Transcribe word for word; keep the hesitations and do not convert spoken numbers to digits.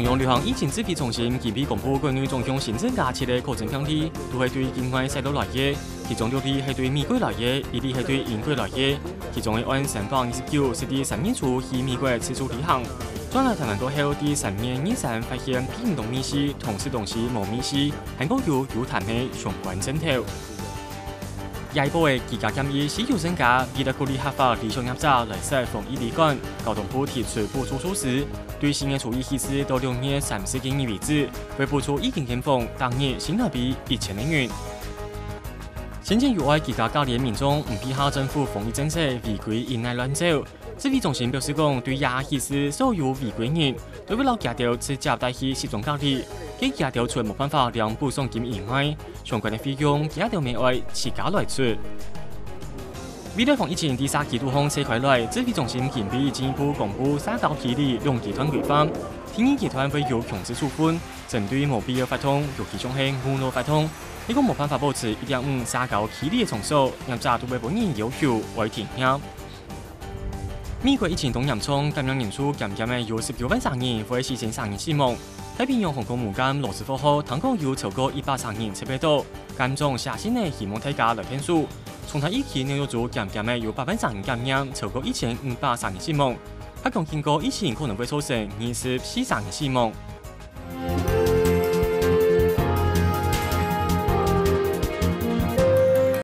中央流行疫情指揮中心今晡公布國內總共新增加七例確診病例，都係對境外徙落來个，其中六例係對美國來个，一例係對英國來个。其中个案三百二十九係在三月初去美國自助旅行，轉來臺灣過後，在三月二三發現鼻毋著味緒，同食東西無味緒，還過有有痰个相關症頭。 下一步个居家檢疫需求增加，為了鼓勵合法旅遊業者來設防疫旅館，交通部提出補助措施，對四月初一起始到六月三十一日為止，會補助一間間房逐日新臺幣一千个銀。先前有愛居家隔離个民眾，毋配合政府防疫政策，違規院內亂走。 指揮中心表示講，對這起事所有違規人，都會摎佢兜直接帶去集中隔離，該佢兜除無辦法領補償金以外，相關个費用佢兜乜愛自家來出。為了防疫情在社區肚項傳開來，指揮中心今晡進一步公布社交距離兩階段規範。第二階段會有強制處分，針對無必要活動，尤其像係娛樂活動，如果無辦法保持一點五社交距離个場所，業者都會分人要求愛停業。 美國疫情當嚴重，感染人數漸漸个由十九萬儕人會死成儕人死亡。太平洋航空母艦羅斯福號聽講有超過一百儕人接觸到，艦長寫信个希望大家來𢯭手。長灘以及紐約州漸漸个有八萬儕人感染，超過一千五百儕人死亡。客觀經過，疫情可能會造成二十四儕人死亡。